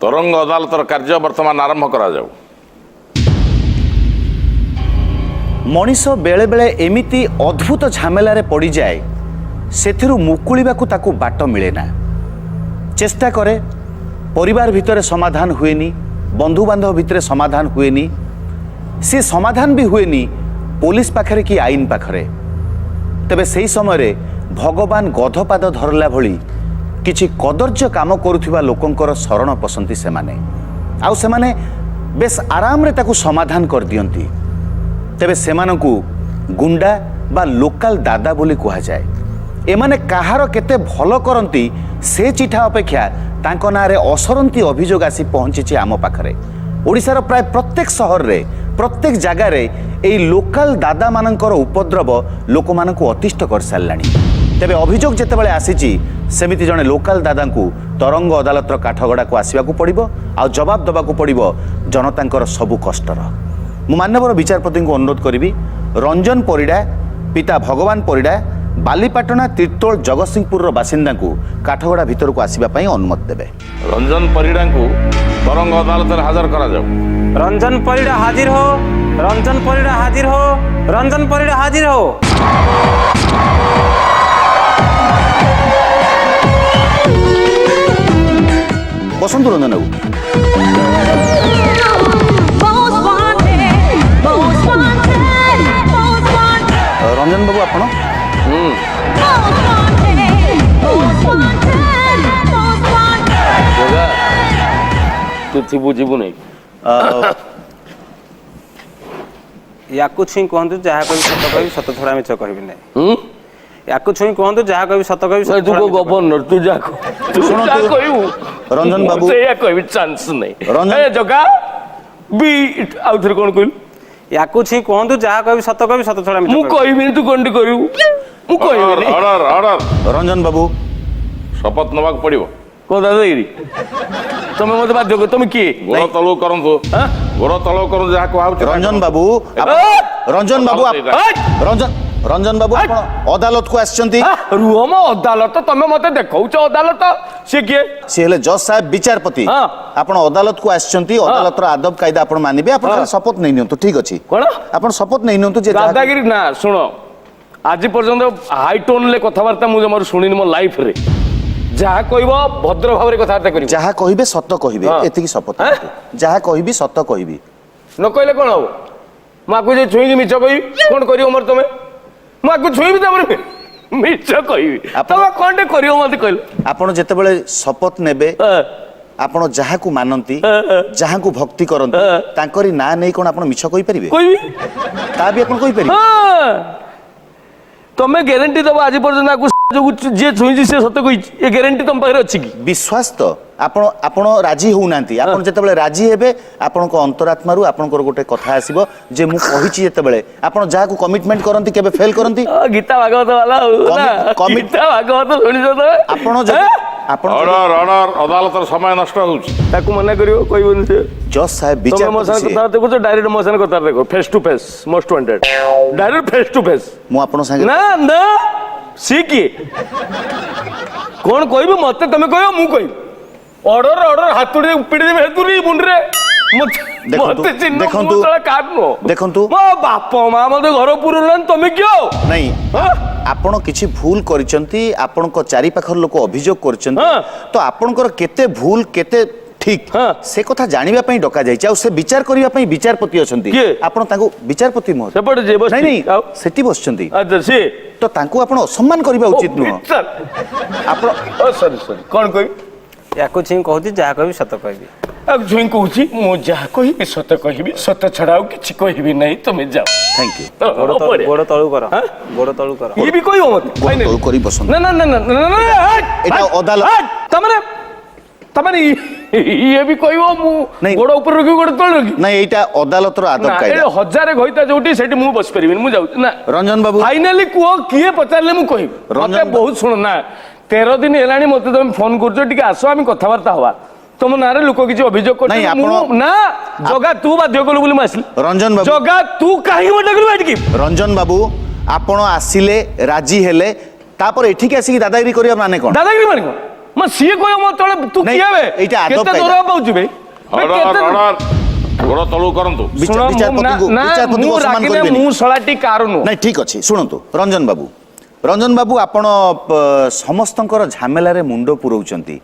ତରଙ୍ଗ ଅଦାଲତର କାର୍ଯ୍ୟ ବର୍ତ୍ତମାନ ଆରମ୍ଭ କରାଯାଉ। ମଣିଷ ବେଳେବେଳେ ଏମିତି ଅଦ୍ଭୁତ ଝାମେଲାରେ ପଡ଼ିଯାଏ, ସେଥିରୁ ମୁକୁଳିବାକୁ ତାକୁ ବାଟ ମିଳେ ନା। ଚେଷ୍ଟା କରେ, ପରିବାର ଭିତରେ ସମାଧାନ ହୁଏନି, ବନ୍ଧୁବାନ୍ଧବ ଭିତରେ ସମାଧାନ ହୁଏନି, ସେ ସମାଧାନ ବି ହୁଏନି ପୋଲିସ ପାଖରେ କି ଆଇନ ପାଖରେ। ତେବେ ସେହି ସମୟରେ ଭଗବାନ ଗଧପାଦ ଧରିଲା ଭଳି କିଛି କଦର୍ଯ୍ୟ କାମ କରୁଥିବା ଲୋକଙ୍କର ଶରଣ ପଶନ୍ତି ସେମାନେ, ଆଉ ସେମାନେ ବେଶ ଆରାମରେ ତାକୁ ସମାଧାନ କରିଦିଅନ୍ତି। ତେବେ ସେମାନଙ୍କୁ ଗୁଣ୍ଡା ବା ଲୋକାଲ ଦାଦା ବୋଲି କୁହାଯାଏ। ଏମାନେ କାହାର କେତେ ଭଲ କରନ୍ତି ସେ ଚିଠା ଅପେକ୍ଷା ତାଙ୍କ ନାଁରେ ଅସରନ୍ତି ଅଭିଯୋଗ ଆସି ପହଞ୍ଚିଛି ଆମ ପାଖରେ। ଓଡ଼ିଶାର ପ୍ରାୟ ପ୍ରତ୍ୟେକ ସହରରେ, ପ୍ରତ୍ୟେକ ଜାଗାରେ ଏଇ ଲୋକାଲ ଦାଦାମାନଙ୍କର ଉପଦ୍ରବ ଲୋକମାନଙ୍କୁ ଅତିଷ୍ଠ କରିସାରିଲାଣି। ତେବେ ଅଭିଯୋଗ ଯେତେବେଳେ ଆସିଛି, ସେମିତି ଜଣେ ଲୋକାଲ ଦାଦାଙ୍କୁ ତରଙ୍ଗ ଅଦାଲତର କାଠଗଡ଼ାକୁ ଆସିବାକୁ ପଡ଼ିବ ଆଉ ଜବାବ ଦେବାକୁ ପଡ଼ିବ ଜନତାଙ୍କର ସବୁ କଷ୍ଟର। ମୁଁ ମାନ୍ୟବର ବିଚାରପତିଙ୍କୁ ଅନୁରୋଧ କରିବି, ରଞ୍ଜନ ପରିଡ଼ା, ପିତା ଭଗବାନ ପରିଡ଼ା, ବାଲିପାଟଣା, ତିର୍ତ୍ତୋଳ, ଜଗତସିଂହପୁରର ବାସିନ୍ଦାଙ୍କୁ କାଠଗଡ଼ା ଭିତରକୁ ଆସିବା ପାଇଁ ଅନୁମତି ଦେବେ। ରଞ୍ଜନ ପରିଡ଼ାଙ୍କୁ ତରଙ୍ଗ ଅଦାଲତରେ ହାଜର କରାଯାଉ। ରଞ୍ଜନ ପରିଡ଼ା ହାଜିର ହୋ, ରଞ୍ଜନ ପରିଡ଼ା ହାଜିର ହୋ, ରଞ୍ଜନ ପରିଡ଼ା ହାଜିର ହୋ। ବସନ୍ତୁ ରଞ୍ଜନ ବାବୁ। Most wanted, most wanted, most wanted, Ranjan ବାବୁ ଆପଣ most wanted, most wanted, most wanted. Jaga, ତୁ ଥିବୁ ଯିବୁ ନାହିଁ। ୟାକୁ ଛୁଇଁ କୁହନ୍ତୁ, ଯାହା କହିବି ସତ କହିବି, ସତ ଛଡ଼ା ମିଛ କହିବି ନାହିଁ। ୟାକୁ ଛୁଇଁ କୁହନ୍ତୁ, ଯାହା କହିବି ସତ କହିବି, ସତ ତୁ ଛଡ଼ା କୋଉ ମିଛ କହିବି। ଗଭର୍ଣ୍ଣର? ତୁ ଯାହା ତୁ ଶୁଣନ୍ତୁ, ଯାହା କହିବୁ ରଞ୍ଜନ ମୁଁ ବାବୁ। ସେଇଆ କହିବି, ଚାନ୍ସ ନାହିଁ। ରଞ୍ଜନ- ଏ ଜଗା ବି ଆଉ ଥରେ କଣ କହିଲୁ? ୟାକୁ ଛୁଇଁ କୁହନ୍ତୁ, ଯାହା କହିବି ସତ କହିବି, ସତ ଛଡ଼ା ମିଛ ମୁଁ କହିବି। କହିବିନି, ତୁ କଣଟି କରିବୁ? ମୁଁ କହିବିନି। Order, order. Ranjan ବାବୁ, ଶପଥ ନେବାକୁ ପଡ଼ିବ। କଣ ଦାଦାଗିରି? ତମେ ମତେ ବାଧ୍ୟ କର? ତମେ କିଏ? ଗୋଡ଼ ତଳକୁ କରନ୍ତୁ, ଗୋଡ଼ ତଳକୁ କରନ୍ତୁ, ଯାହା କୁହାହଉଛି ତାହା ରଞ୍ଜନ କରନ୍ତୁ। ବାବୁ, ରଞ୍ଜନ ବାବୁ, ରଞ୍ଜନ ରଞ୍ଜନ ବାବୁ, ଆପଣ ଅଦାଲତକୁ ଆସିଛନ୍ତି। ରୁହ ମ, ଅଦାଲତ ତମେ ମତେ ଦେଖଉଛ ଅଦାଲତ? ସିଏ କିଏ? ସିଏ ହେଲେ ଜଜ୍ ସାହେବ, ବିଚାରପତି। ଆପଣ ଅଦାଲତକୁ ଆସିଛନ୍ତି, ଅଦାଲତର ଆଦବ କାଇଦା ଆପଣ ମାନିବେ। ଆପଣ ଖାଲି ଶପଥ ନେଇ ନିଅନ୍ତୁ, ଠିକ ଅଛି? କଣ? ଆପଣ ଶପଥ ନେଇ ନିଅନ୍ତୁ ଯେ ଯାହା- ଦାଦାଗିରି ନା। ଶୁଣ, ଆଜି ପର୍ଯ୍ୟନ୍ତ ହାଇ ଟୋନରେ କଥାବାର୍ତ୍ତା ମୁଁ ଜମାରୁ ଶୁଣିନି ମୋ ଲାଇଫରେ। ଯାହା କହିବ ଭଦ୍ର ଭାବରେ କଥାବାର୍ତ୍ତା କରିବ। ଯାହା କହିବେ ସତ କହିବେ, ଏତିକି ଶପଥ ନିଅନ୍ତୁ। ଯାହା କହିବି ସତ କହିବି। ନ କହିଲେ କଣ ହବ? ମୁଁ ଆକୁ ଯେ ଛୁଇଁକି ମିଛ କହିବି, କଣ କରିବ ମୋର ତମେ? ମୁଁ ଆକୁ ଛୁଇଁବି, ତାପରେ ମିଛ କହିବି, ତମେ କଣ ଟେ କରିବ ମତେ କହିଲ? ଆପଣ ଯେତେବେଳେ ଶପଥ ନେବେ, ଆପଣ ଯାହାକୁ ମାନନ୍ତି, ଯାହାକୁ ଭକ୍ତି କରନ୍ତି, ତାଙ୍କରି ନାଁ ନେଇ କଣ ଆପଣ ମିଛ କହିପାରିବେ? କହିବି। ତା ବି ଆପଣ କହିପାରିବେ? ହଁ। ତମେ ଗ୍ୟାରେଣ୍ଟି ଦବ ଆଜି ପର୍ଯ୍ୟନ୍ତ ଆକୁ ଯୋଗୁ ଯିଏ ଛୁଇଁଛି ସେ ସତ କହିଛି, ଏ ଗ୍ୟାରେଣ୍ଟି ତମ ପାଖରେ ଅଛି କି? ବିଶ୍ୱାସ ତ ଆପଣ ଆପଣ ରାଜି ହଉନାହାନ୍ତି। ଆପଣ ଯେତେବେଳେ ରାଜି ହେବେ, ଆପଣଙ୍କ ଅନ୍ତରାତ୍ମାରୁ ଆପଣଙ୍କର ଗୋଟେ କଥା ଆସିବ ଯେ ମୁଁ କହିଛି। ଯେତେବେଳେ ଆପଣ ଯାହାକୁ କମିଟମେଣ୍ଟ କରନ୍ତି, କେବେ ଫେଲ୍ କରନ୍ତି? ଗୀତା ଭାଗବତ ବାଲା ଆଉ ନା? ଗୀତା ଭାଗବତ ଶୁଣିଛ ତମେ? ଆପଣ ଯଦି ଆପଣ ଯଦି- ଅର୍ଡର, ଅର୍ଡର, ଅଦାଲତର ସମୟ ନଷ୍ଟ ହେଉଛି। ତାକୁ ମନା କରିବ, କହିବନି ସେ। ଜଜ୍ ସାହେବ, ତମେ ମୋ ବିଚାରପତି ସାଙ୍ଗେ ସିଏ। କଥାବାର୍ତ୍ତା କରୁଛ, ଡାଇରେକ୍ଟ ମୋ ସାଙ୍ଗେ କଥାବାର୍ତ୍ତା କର, face to face, most wanted, direct face to face. ମୁଁ ଆପଣଙ୍କ ସାଙ୍ଗେ ନା ନା, ସିଏ କିଏ? କଣ କହିବି ମତେ ତମେ କହିବ, ମୁଁ କହିବି? ଅର୍ଡର ଅର୍ଡର, ହାତୁଡ଼ି ପିଟି ଦେବି ହେତୁରି ମୁଣ୍ଡରେ। ଦେଖନ୍ତୁ, ମତେ ଚିହ୍ନ, ମୁଁ ଦେଖନ୍ତୁ, ଶଳା କାହାର ନୁହଁ। ଦେଖନ୍ତୁ। ମୋ ବାପ ମା ମତେ ଘର ପୁରଉନାହାନ୍ତି, ତମେ କିଏ? ନାଇଁ, ହଁ? ଆପଣ କିଛି ଭୁଲ କରିଛନ୍ତି, ଆପଣଙ୍କ ଚାରିପାଖର ଲୋକ ଅଭିଯୋଗ କରିଛନ୍ତି। ତ ଆପଣଙ୍କର କେତେ ଭୁଲ କେତେ ଠିକ, ସେ କଥା ଜାଣିବା ପାଇଁ ଡକାଯାଇଛି, ଆଉ ସେ ବିଚାର କରିବା ପାଇଁ ବିଚାରପତି ଅଛନ୍ତି। କିଏ? ଆପଣ ତାଙ୍କୁ, ବିଚାରପତି ମହୋଦୟ। ସେପଟେ ଯିଏ ବସିଛି? ନାଇଁ ନାଇଁ, ଆଉ? ସେଠି ବସିଛନ୍ତି। ଆଚ୍ଛା, ସିଏ ତ ତାଙ୍କୁ ଆପଣ ଅସମ୍ମାନ କରିବା ଉଚିତ ନୁହଁ। ଆପଣ ସରି ସରି, କଣ କହିବି? ୟାକୁ ଛୁଇଁ କହୁଛି, ଯାହା କହିବି ସତ କହିବି। ଆଉ ଛୁଇଁ କହୁଛି, ମୁଁ ଯାହା କହିବି ସତ କହିବି, ସତ ଛଡା ଆଉ କିଛି କହିବି ନାହିଁ, ତମେ ଯାଅ। Thank you. ବଢିଆ। ଗୋଡ଼ ତଳକୁ କର। ହଁ? ଗୋଡ଼ ତଳକୁ କର। ଇଏ ବି କହିବ ମତେ? ଗୋଡ଼ ତଳକୁ କରି ବସନ୍ତୁ। ନା ନା ନା ନା ନା ନା, ଏଇଟା ଅଦାଲତ। ତାମାନେ ତାମାନେ ଇଏ ବି କହିବ ମୁଁ ନାଇଁ। ଗୋଡ଼ ଉପରେ ରଖିବି, ଗୋଡ଼ ତଳେ ରଖିବି? ନାଇଁ, ଏଇଟା ଅଦାଲତର ଆଦବ ନା, କାଇଦା। ଏଇଟା ହଜାରେ ଘଇତା ଯୋଉଠି, ସେଠି ମୁଁ ବସିପାରିବିନି, ମୁଁ ଯାଉଛି ନା। ରଞ୍ଜନ ବାବୁ। ଫାଇନାଲି କୁହ, କିଏ ପଚାରିଲେ ମୁଁ କହିବି। ରଞ୍ଜନ ମତେ ବହୁତ ଶୁଣ ନା, 13 ଦିନ ହେଲାଣି ମତେ ତମେ ଫୋନ କରୁଛ, ଟିକେ ଆସ ଆମେ କଥାବାର୍ତ୍ତା ହବା, ତମ ନାଁରେ ଲୋକ କିଛି ଅଭିଯୋଗ ନାଇଁ, କରୁଛନ୍ତି। ଆପଣ- ମୁଁ ନା, ଜଗା ତୁ ବାଧ୍ୟ କଲୁ ବୋଲି ମୁଁ ଆସିଲି। ରଞ୍ଜନ ବାବୁ। ଜଗା, ତୁ କାହିଁକି ମତେ ଡାକିଲୁ ଏଠିକି? ରଞ୍ଜନ ବାବୁ, ଆପଣ ଆସିଲେ, ରାଜି ହେଲେ, ତାପରେ ଏଠିକି ଆସିକି ଦାଦାଗିରି କରିବା ମାନେ କଣ? ଦାଦାଗିରି ମାନେ କଣ? ମ ସିଏ କହିବ ମୋ ତଳେ ତୁ ନାଇଁ, କିଏ ବେ? ଏଇଟା ଆଦବ କେତେ କାଇଦା। ଦରମା ପାଉଛୁ ବେ? ବେ ଅର୍ଡର କେତେ ଅର୍ଡର, ଗୋଡ଼ ତଳକୁ କରନ୍ତୁ। ଶୁଣ, ମୁଁ- ବିଚାରପତିଙ୍କୁ ନା, ନା, ବିଚାରପତିଙ୍କୁ ମୁଁ ଅସମ୍ମାନ ରାଗିଲେ କରିବେନି। ମୁଁ ଶଳାଟି କାର ନୁହଁ। ନାଇଁ, ଠିକ ଅଛି। ଶୁଣନ୍ତୁ ରଞ୍ଜନ ବାବୁ, ରଞ୍ଜନ ବାବୁ, ଆପଣ ସମସ୍ତଙ୍କର ଝାମେଲାରେ ମୁଣ୍ଡ ପୁରଉଛନ୍ତି।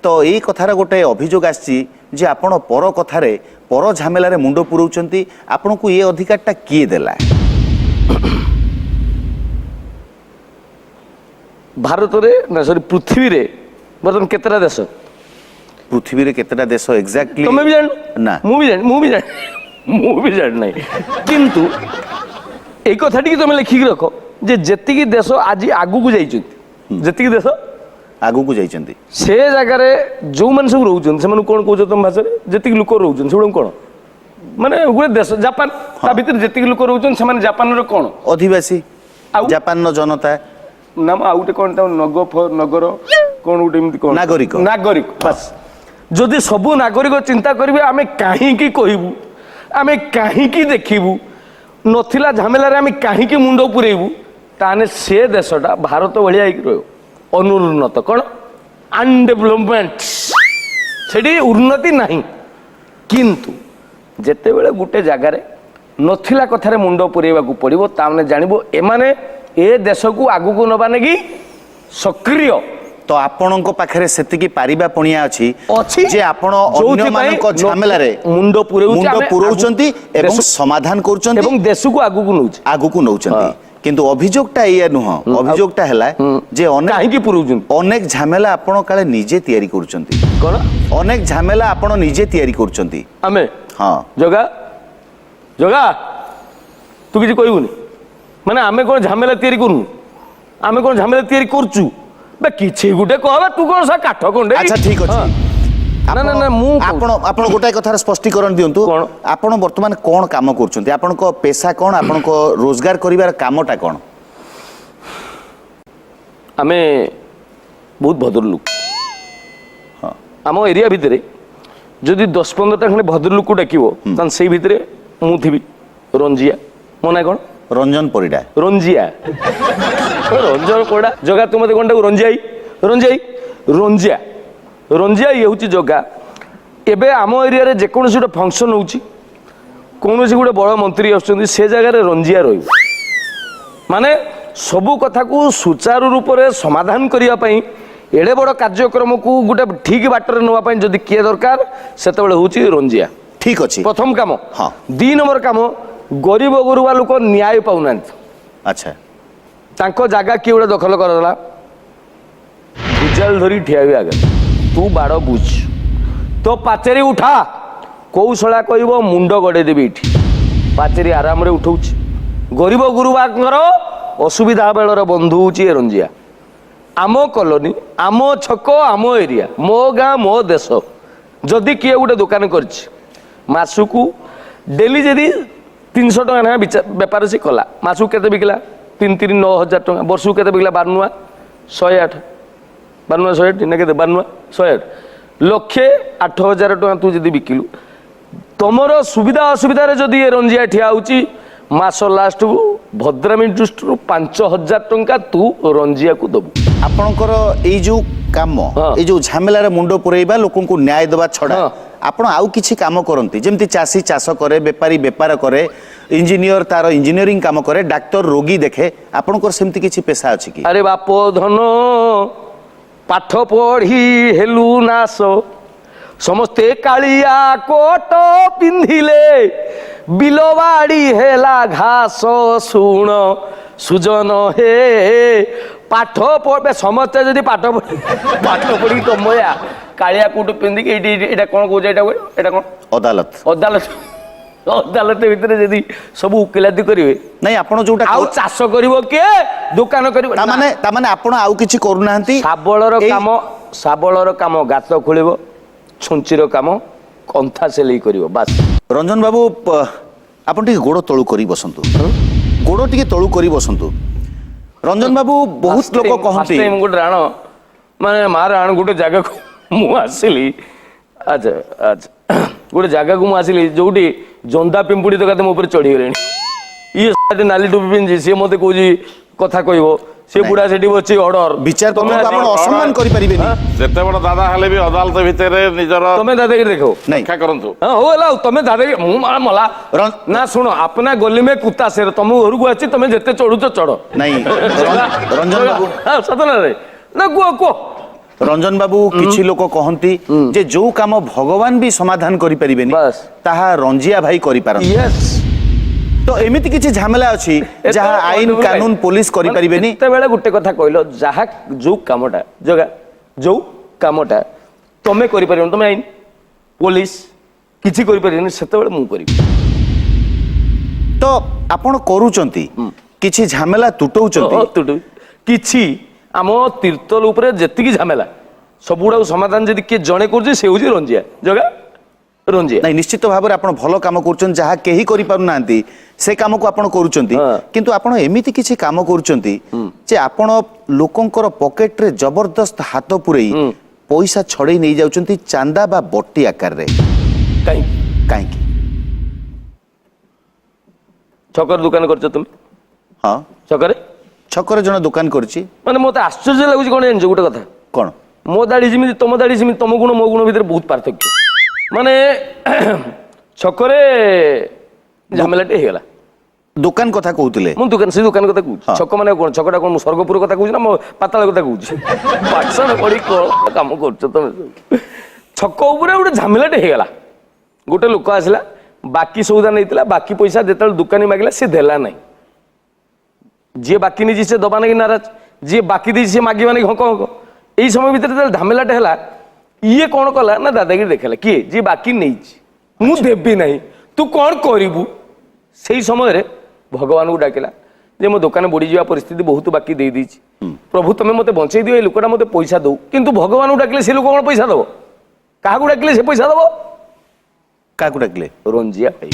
ତ ଏଇ କଥାର ଗୋଟେ ଅଭିଯୋଗ ଆସିଛି ଯେ ଆପଣ ପର କଥାରେ, ପର ଝାମେଲାରେ ମୁଣ୍ଡ ପୁରଉଛନ୍ତି। ଆପଣଙ୍କୁ ଏ ଅଧିକାରଟା କିଏ ଦେଲା? ଭାରତରେ, ନା ସରି, ପୃଥିବୀରେ ବର୍ତ୍ତମାନ କେତେଟା ଦେଶ? ପୃଥିବୀରେ କେତେଟା ଦେଶ ଏକ୍ଜାକ୍ଟଲି ତମେ ବି ଜାଣ। ନା। ମୁଁ ବି ଜାଣି ମୁଁ ବି ଜାଣିନାହିଁ। କିନ୍ତୁ ଏଇ କଥା ଟିକେ ତମେ ଲେଖିକି ରଖ ଯେ ଯେତିକି ଦେଶ ଆଜି ଆଗକୁ ଯାଇଛନ୍ତି, ଯେତିକି ଦେଶ ଆଗକୁ ଯାଇଛନ୍ତି, ସେ ଜାଗାରେ ଯୋଉମାନେ ସବୁ ରହୁଛନ୍ତି, ସେମାନଙ୍କୁ କ'ଣ କହୁଛ ତମ ଭାଷାରେ? ଯେତିକି ଲୋକ ରହୁଛନ୍ତି ସେଗୁଡ଼ାକୁ କ'ଣ, ମାନେ ଗୋଟେ ଦେଶ ଜାପାନ, ତା ଭିତରେ ଯେତିକି ଲୋକ ରହୁଛନ୍ତି ସେମାନେ ଜାପାନର କ'ଣ? ଅଧିବାସୀ। ଆଉ? ଜାପାନର ଜନତା। ନା, ଆଉ ଗୋଟେ କ'ଣ ତାକୁ ନଗର କ'ଣ ଗୋଟେ ଏମିତି କ'ଣ? ନାଗରିକ। ନାଗରିକ, ବାସ୍। ଯଦି ସବୁ ନାଗରିକ ଚିନ୍ତା କରିବେ ଆମେ କାହିଁକି କହିବୁ, ଆମେ କାହିଁକି ଦେଖିବୁ, ନଥିଲା ଝାମେଲାରେ ଆମେ କାହିଁକି ମୁଣ୍ଡ ପୁରେଇବୁ, ତାହେଲେ ସେ ଦେଶଟା ଭାରତ ଭଳିଆ ହେଇକି ରହିବ, ଅନୁନ୍ନତ। କ'ଣ ଅନଡେଭଲପମେଣ୍ଟ, ସେଠି ଉନ୍ନତି ନାହିଁ। କିନ୍ତୁ ଯେତେବେଳେ ଗୋଟେ ଜାଗାରେ ନଥିଲା କଥାରେ ମୁଣ୍ଡ ପୁରେଇବାକୁ ପଡ଼ିବ, ତାମାନେ ଜାଣିବ ଏମାନେ ଏ ଦେଶକୁ ଆଗକୁ ନେବା ନାଗି ସକ୍ରିୟ। ତ ଆପଣଙ୍କ ପାଖରେ ସେତିକି ପାରିବା ପଣିଆ ଅଛି ଅଛି। ଯେ ଆପଣ ଯୋଉଥିପାଇଁ ଅନ୍ୟମାନଙ୍କ ଝାମେଲାରେ ମୁଣ୍ଡ ପୁରେଉଛି, ମୁଣ୍ଡ ଆମେ ପୁରଉଛନ୍ତି ଏବଂ ସମାଧାନ କରୁଛନ୍ତି ଏବଂ ଦେଶକୁ ଆଗକୁ ନଉଛି। ଆଗକୁ ନଉଛନ୍ତି। କିନ୍ତୁ ଅଭିଯୋଗଟା ଏଇଆ ନୁହଁ। ଅଭିଯୋଗଟା ହେଲା ଯେ ଅନେକ କାହିଁକି ପୁରଉଛନ୍ତି? ଅନେକ ଝାମେଲା ଆପଣ କାଳେ ନିଜେ ତିଆରି କରୁଛନ୍ତି। କ'ଣ? ଅନେକ ଝାମେଲା ଆପଣ ନିଜେ ତିଆରି କରୁଛନ୍ତି। ଆମେ? ହଁ। ଜଗା, ଜଗା, ତୁ କିଛି କହିବୁନି? ମାନେ ଆମେ କ'ଣ ଝାମେଲା ତିଆରି କରୁନୁ? ଆମେ କ'ଣ ଝାମେଲା ତିଆରି କରୁଛୁ ବେ? କିଛି ଗୋଟେ କହ ବେ, ତୁ କ'ଣ ସା କାଠ କଣ୍ଡେ? ଆଚ୍ଛା, ଠିକ ଅଛି। ନା ନା ନା, ମୁଁ କହୁଛି। ଆପଣ ଗୋଟାଏ କଥାର ସ୍ପଷ୍ଟୀକରଣ ଦିଅନ୍ତୁ। କ'ଣ? ଆପଣ ବର୍ତ୍ତମାନ କ'ଣ କାମ କରୁଛନ୍ତି? ଆପଣଙ୍କ ପେସା କ'ଣ? ଆପଣଙ୍କ ରୋଜଗାର କରିବାର କାମଟା କ'ଣ? ଆମେ ବହୁତ ଭଦ୍ରଲୋକ। ଆମ ଏରିଆ ଭିତରେ ଯଦି 10-15ଟା ଖଣ୍ଡେ ଭଦ୍ରଲୋକକୁ ଡାକିବ, ତାହେଲେ ସେଇ ଭିତରେ ମୁଁ ଥିବି। ରଞ୍ଜିଆ ମୋ ନାଁ। କ'ଣ? ରଞ୍ଜନ ପରିଡ଼ା। ରଞ୍ଜିଆ, ରଞ୍ଜନ ପରିଡ଼ା। ଜଗା, ତୁ ମତେ କ'ଣ ଡାକୁ? ରଞ୍ଜିଆଇ, ରଞ୍ଜିଆଇ, ରଞ୍ଜିଆ, ରଞ୍ଜିଆ। ଇଏ ହେଉଛି ଜଗା। ଏବେ ଆମ ଏରିଆରେ ଯେକୌଣସି ଗୋଟେ ଫଙ୍କସନ୍ ହେଉଛି, କୌଣସି ଗୋଟେ ବଡ଼ ମନ୍ତ୍ରୀ ଆସୁଛନ୍ତି, ସେ ଜାଗାରେ ରଞ୍ଜିଆ ରହିବ। ମାନେ ସବୁ କଥାକୁ ସୁଚାରୁ ରୂପରେ ସମାଧାନ କରିବା ପାଇଁ, ଏଡ଼େ ବଡ଼ କାର୍ଯ୍ୟକ୍ରମକୁ ଗୋଟେ ଠିକ୍ ବାଟରେ ନେବା ପାଇଁ ଯଦି କିଏ ଦରକାର, ସେତେବେଳେ ହେଉଛି ରଞ୍ଜିଆ। ଠିକ ଅଛି। ପ୍ରଥମ କାମ। 2 ନମ୍ବର କାମ, ଗରିବ ଗୁରୁବା ଲୋକ ନ୍ୟାୟ ପାଉନାହାନ୍ତି। ତାଙ୍କ ଜାଗା କିଏ ଗୋଟେ ଦଖଲ କରିଦେଲା, ଭୁଜାଲ ଧରି ଠିଆ ହୁଏ ଆଗରେ, ତୁ ବାଡ଼ ବୁଝ, ତୋ ପାଚେରୀ ଉଠା। କୋଉ ଶଳା କହିବ ମୁଣ୍ଡ ଗଡ଼େଇ ଦେବି ଏଇଠି। ପାଚେରୀ ଆରାମରେ ଉଠଉଛି। ଗରିବ ଗୁରୁବାଙ୍କର ଅସୁବିଧା ବେଳର ବନ୍ଧୁ ହେଉଛି ଏ ରଞ୍ଜିଆ। ଆମ କଲୋନୀ, ଆମ ଛକ, ଆମ ଏରିଆ, ମୋ ଗାଁ, ମୋ ଦେଶ, ଯଦି କିଏ ଗୋଟେ ଦୋକାନ କରିଛି, ମାସକୁ ଡେଲି ଯଦି 300 ଟଙ୍କା ଲେଖା ବେପାର ସେ କଲା, ମାସକୁ କେତେ ବିକିଲା? 3 3 9 ହଜାର ଟଙ୍କା। ବର୍ଷକୁ କେତେ ବିକିଲା? 12 ନଅ 108, 12 ନଅ 108 ନା କେତେ? 12 ନଅ 108, 1,08,000 ଟଙ୍କା ତୁ ଯଦି ବିକିଲୁ, ତମର ସୁବିଧା ଅସୁବିଧାରେ ଯଦି ଏ ରଞ୍ଜିଆ ଠିଆ ହେଉଛି, ମାସ ଲାଷ୍ଟକୁ ଭଦ୍ରାମୀ ଦୃଷ୍ଟିରୁ 5,000 ଟଙ୍କା ତୁ ରଞ୍ଜିଆକୁ ଦବୁ। ଆପଣଙ୍କର ଏଇ ଯୋଉ କାମ, ଏଇ ଯୋଉ ଝାମେଲାରେ ମୁଣ୍ଡ ପୁରେଇବା, ଲୋକଙ୍କୁ ନ୍ୟାୟ ଦେବା ଛଡା ଆପଣ ଆଉ କିଛି କାମ କରନ୍ତି? ଯେମିତି ଚାଷୀ ଚାଷ କରେ, ବେପାରୀ ବେପାର କରେ, ଇଞ୍ଜିନିୟର ତାର ଇଞ୍ଜିନିୟରିଂ କାମ କରେ, ଡାକ୍ତର ରୋଗୀ ଦେଖେ, ଆପଣଙ୍କର ସେମିତି କିଛି ପେସା ଅଛି କି? ଆରେ ବାପ ଧନ, ପାଠ ପଢ଼ି ହେଲୁ ନାଶ, ସମସ୍ତେ କାଳିଆ କୋଟ ପିନ୍ଧିଲେ, ବିଲବାଡ଼ି ହେଲା ଘାସ। ଶୁଣ ସୁଜନ ହେ, ପାଠ ପଢ଼। ସମସ୍ତେ ଯଦି ପାଠ ପଢ଼ିକି ତମୟା କାଳିଆ କୋଟ ପିନ୍ଧିକି ଏଇଠି ଏଇଟା କ'ଣ କହୁଛ, ଏଇଟା ଏଇଟା କ'ଣ? ଅଦାଲତ। ଅଦାଲତ, ଅଦାଲତ ଭିତରେ ଯଦି ସବୁ ଉକିଲାତି କରିବେ, ନାଇଁ, ଆପଣ ଯୋଉଟା ଆଉ ଚାଷ କରିବ କିଏ? ଦୋକାନ କରିବ? ତାମାନେ ଆପଣ ଆଉ କିଛି କରୁନାହାନ୍ତି? ଶାବଳର କାମ, ଶାବଳର କାମ ଗାତ ଖୋଳିବ, ଛୁଞ୍ଚିର କାମ କନ୍ଥା ସିଲେଇ କରିବ, ବାସ୍। ରଞ୍ଜନ ବାବୁ, ଆପଣ ଟିକେ ଗୋଡ଼ ତଳୁ କରି ବସନ୍ତୁ। ଗୋଡ଼ ଟିକେ ତଳୁ କରି ବସନ୍ତୁ ରଞ୍ଜନ ବାବୁ। ବହୁତ ଲୋକ କହନ୍ତି ଫାର୍ଷ୍ଟ ଟାଇମ୍ ଗୋଟେ ରାଣ, ମାନେ ମା ରାଣ, ଗୋଟେ ଜାଗାକୁ ମୁଁ ଆସିଲି। ଆଚ୍ଛା, ଗୋଟେ ଜାଗାକୁ ମୁଁ ଆସିଲି ଯୋଉଠି ଜନ୍ଦା ପିମ୍ପୁଡ଼ି ତ ମୋ ଉପରେ ଚଢ଼ିଗଲେଣି। ଇଏ ନାଲି ଟୋପି ପିନ୍ଧିଛି, ସିଏ ମୋତେ କହୁଛି କଥା କହିବ। ସେ ବୁଢା ସେଠି ବସି ଅର୍ଡର। ବିଚାରପତିଙ୍କୁ ଆପଣ ଅସମ୍ମାନ କରିପାରିବେନି। ଯେତେ ବଡ ଦାଦା ହେଲେ ବି ଅଦାଲତ ଭିତରେ ନିଜର ତମେ ଦାଦାଗିରି ଦେଖ। ନାଇଁ। ରକ୍ଷା କରନ୍ତୁ। ହଁ, ହଉ ହେଲା, ଆଉ ତମେ ଦାଦାଗିରି, ମୁଁ ମଲା। ନା ଶୁଣ, ଆପନା ଗଲି ମେ କୁତା ସେର। ତମ ଘରକୁ ଆସିଛି, ତମେ ଯେତେ ଚଢୁଛ ଚଢ। ନାଇଁ, ରଞ୍ଜନ ବାବୁ। ହଁ, ସତ ନା ରେ? ନା, କୁହ କୁହ। ରଞ୍ଜନ ବାବୁ, କିଛି ଲୋକ କହନ୍ତି ଯେ ଯୋଉ କାମ ଭଗବାନ ବି ସମାଧାନ କରିପାରିବେନି, ବାସ୍। ତାହା ରଞ୍ଜିଆ ଭାଇ କରିପାରନ୍ତି। ତ ଏମିତି କିଛି ଝାମେଲା ଅଛି ଯାହା ଆଇନ କାନୁନ ପୋଲିସ କରିପାରିବେନି? ଯେତେବେଳେ ଗୋଟେ କଥା କହିଲ, ଯାହା ଯୋଉ କାମଟା ଜଗା, ଯୋଉ କାମଟା ତମେ କରିପାରିବନି, ତମେ ଆଇନ ପୋଲିସ କିଛି କରିପାରିବନି, ସେତେବେଳେ ମୁଁ କରିବି। ତ ଆପଣ କରୁଛନ୍ତି, କିଛି ଝାମେଲା ତୁଟଉଛନ୍ତି। କିଛି ଆମ ତିର୍ତ୍ତୋଲ ଉପରେ ଯେତିକି ଝାମେଲା, ସବୁଗୁଡାକୁ ସମାଧାନ ଯଦି କିଏ ଜଣେ କରୁଛି, ସେ ହଉଛି ରଞ୍ଜିଆ ଜଗା, ରଞ୍ଜିଆ। ନାଇଁ, ନିଶ୍ଚିତ ଭାବରେ ଆପଣ ଭଲ କାମ କରୁଛନ୍ତି। ଯାହା କେହି କରିପାରୁନାହାନ୍ତି, ସେ କାମକୁ ଆପଣ କରୁଛନ୍ତି। କିନ୍ତୁ ଆପଣ ଏମିତି କିଛି କାମ କରୁଛନ୍ତି ଯେ ଆପଣ ଲୋକଙ୍କର ପକେଟରେ ଜବରଦସ୍ତ ହାତ ପୁରେଇ ପଇସା ଛଡେଇ ନେଇଯାଉଛନ୍ତି ଚାନ୍ଦା ବା ବଟି ଆକାରରେ। କାହିଁକି? କାହିଁକି? ଛକରେ ଦୋକାନ କରିଛ ତୁମେ? ହଁ। ଛକରେ? ଛକରେ ଜଣେ ଦୋକାନ କରିଛି। ମାନେ ମତେ ଆଶ୍ଚର୍ଯ୍ୟ ଲାଗୁଛି। କଣ ଜାଣିଛ ଗୋଟେ କଥା? କଣ? ମୋ ଦାଢି ଯେମିତି, ତମ ଦାଢି ସେମିତି, ତମ ଗୁଣ ମୋ ଗୁଣ ଭିତରେ ବହୁତ ପାର୍ଥକ୍ୟ। ମାନେ ଛକରେ ଝାମେଲାଟେ ହେଇଗଲା। ଦୋକାନ କଥା କହୁଥିଲେ। ମୁଁ ଦୋକାନ, ସେ ଦୋକାନ କଥା କହୁଛି। ଛକ ମାନେ କଣ? ଛକଟା କଣ? ମୁଁ ସ୍ୱର୍ଗପୁର କଥା କହୁଛି ନା ମୋ ପାତାଳ କଥା କହୁଛି? ବାସନ ପଡି କଣ କାମ କରୁଛ ତମେ ସବୁ? ଛକ ଉପରେ ଗୋଟେ ଝାମେଲାଟେ ହେଇଗଲା। ଗୋଟେ ଲୋକ ଆସିଲା, ବାକି ସଉଦା ନେଇଥିଲା। ବାକି ପଇସା ଯେତେବେଳେ ଦୋକାନୀ ମାଗିଲା, ସେ ଦେଲା ନାହିଁ। ଯିଏ ବାକି ନେଇଛି ସେ ଦବା ନାଗି ନାରାଜ, ଯିଏ ବାକି ଦେଇଛି ସେ ମାଗିବା ନାଗି ହଙ୍କ ହଙ୍କ। ଏଇ ସମୟ ଭିତରେ ଯେତେବେଳେ ଝାମେଲାଟା ହେଲା, ଇଏ କଣ କଲା ନା ଦାଦାଗିରି ଦେଖେଇଲା। କିଏ? ଯିଏ ବାକି ନେଇଛି। ମୁଁ ଦେବି ନାହିଁ, ତୁ କଣ କରିବୁ? ସେଇ ସମୟରେ ଭଗବାନଙ୍କୁ ଡାକିଲା ଯେ ମୋ ଦୋକାନ ବୁଡ଼ିଯିବା ପରିସ୍ଥିତି, ବହୁତ ବାକି ଦେଇ ଦେଇଛି, ପ୍ରଭୁ ତମେ ମୋତେ ବଞ୍ଚେଇ ଦିଅ, ଏଇ ଲୋକଟା ମୋତେ ପଇସା ଦଉ। କିନ୍ତୁ ଭଗବାନଙ୍କୁ ଡାକିଲେ ସେ ଲୋକ କଣ ପଇସା ଦବ? କାହାକୁ ଡାକିଲେ ସେ ପଇସା ଦବ? କାହାକୁ ଡାକିଲେ? ରଞ୍ଜିଆ ଭାଇ।